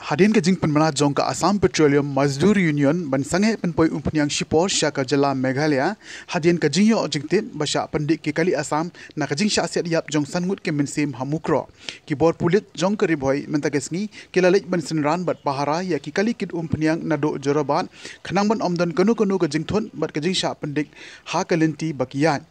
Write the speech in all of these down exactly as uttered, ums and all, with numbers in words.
Hadien ka jingpynbna jong ka Assam Petroleum Mazdoor Union ban sangeh pynpoi umphniang shipor sha ka jylla Meghalaya, hadien ka jingïoh jingtip ba shah pyndik ki kali Assam na ka jingshah siat ïap jong san ngut ki mynsiem ha Mukroh, ki bor pulit jong ka Ri Bhoi mynta ka sngi ki la leit ban synran bad pahara ïa ki kali kit umphniang naduh Jorabat, khnang ban ym don kano kano ka jingthut bad ka jingshah pyndik ha ka lynti ba ki ïaid.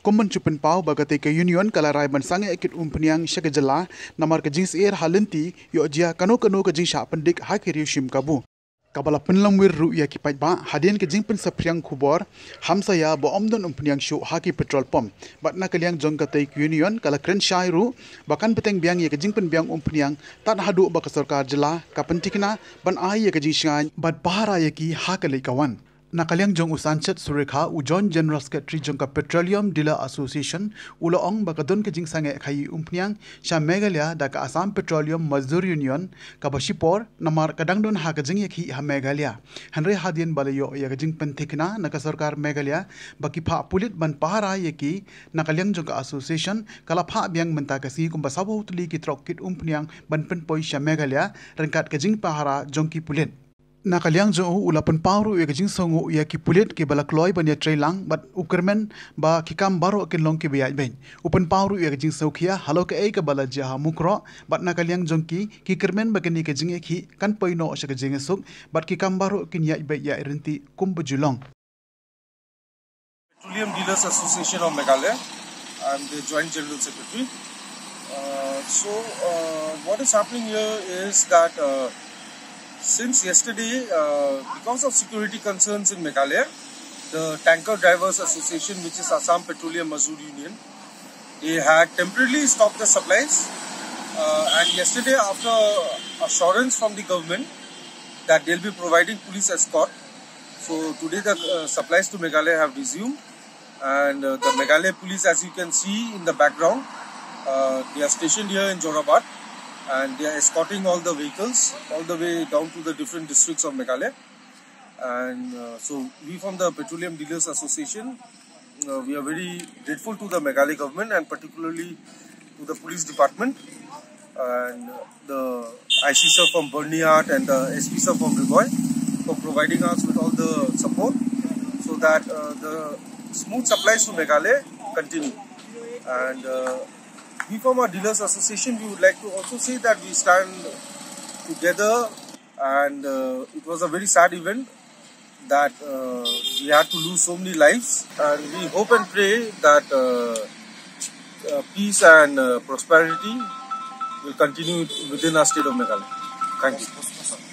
Kum ban shu pynpaw ba katei ka union ka la rai ban sangeh kit umphniang sha ka jylla, namar ka jingsyier ha lynti ïoh jia kano kano ka jingshah pyndik ha ki riew shim kabu. Kaba la pynlamwir ruh ïa ki paidbah hadien ka jingpynsaphriang khubor hamsaïa ba ym don umphniang shuh ha ki petrol pump. Bad na ka liang jong katei ka union ka la kren shai ruh ba kan bteng biang ïa ka jingpynbiang umphniang tad haduh ba ka sorkar jylla ka pynthikna ban ai ïa ka jingshngaiñ bad pahara ïa ki ha ka leit ka wan. Na ka liang jong u Sanchit Surekha, u Joint General Secretary jong ka Petroleum Dealer Association, u la ong ba ka don ka jingsangeh khaïi umphniang sha Meghalaya da ka Assam Petroleum Mazdoor Union kaba shipor, namar ka dang don ha ka jingïakhih ha Meghalaya. Hynrei hadien ba la ïoh ïa ka jingpynthikna na ka sorkar Meghalaya ba ki phah pulit ban pahara ïa ki, na ka liang jong ka association ka la phah biang mynta ka sngi kumba saphew tylli ki trok kit umphniang ban pynpoi sha Meghalaya ryngkat ka jingpahara jong ki pulit. Na ka liang jong u, u la pynpaw ruh ïa ka jingsngewnguh ïa ki pulit kiba la kloi ban ïatreilang bad u kyrmen ba ki kam baroh kin long kiba ïaid beit. U pynpaw ruh ïa ka jingsngewkhia halor kaei kaba la jia ha Mukroh bad na ka liang jong ki, ki kyrmen ba kane ka jingïakhih kan poi noh sha ka jingïasuk bad ki kam baroh kin ïaid beit ïaid ryntih kumba ju long. Petroleum Dealers Association of Meghalaya. I'm the Joint General Secretary. Uh, so, uh, what is happening here is that, uh, since yesterday, uh, because of security concerns in Meghalaya, the Tanker Drivers Association, which is Assam Petroleum Mazdoor Union, they had temporarily stopped the supplies. Uh, and yesterday, after assurance from the government that they'll be providing police escort, so today the, uh, supplies to Meghalaya have resumed, and, uh, the Meghalaya police, as you can see in the background, uh, they are stationed here in Jorabat, and they are escorting all the vehicles all the way down to the different districts of Meghalaya. And, uh, so we from the Petroleum Dealers Association, uh, we are very grateful to the Meghalaya government and particularly to the police department and the I C sir from Byrnihat and the S P sir from Ri Bhoi for providing us with all the support so that, uh, the smooth supplies to Meghalaya continue. And, uh, we from our dealers association, we would like to also say that we stand together, and, uh, it was a very sad event that, uh, we had to lose so many lives, and we hope and pray that, uh, uh, peace and, uh, prosperity will continue within our state of Meghalaya. Thank you.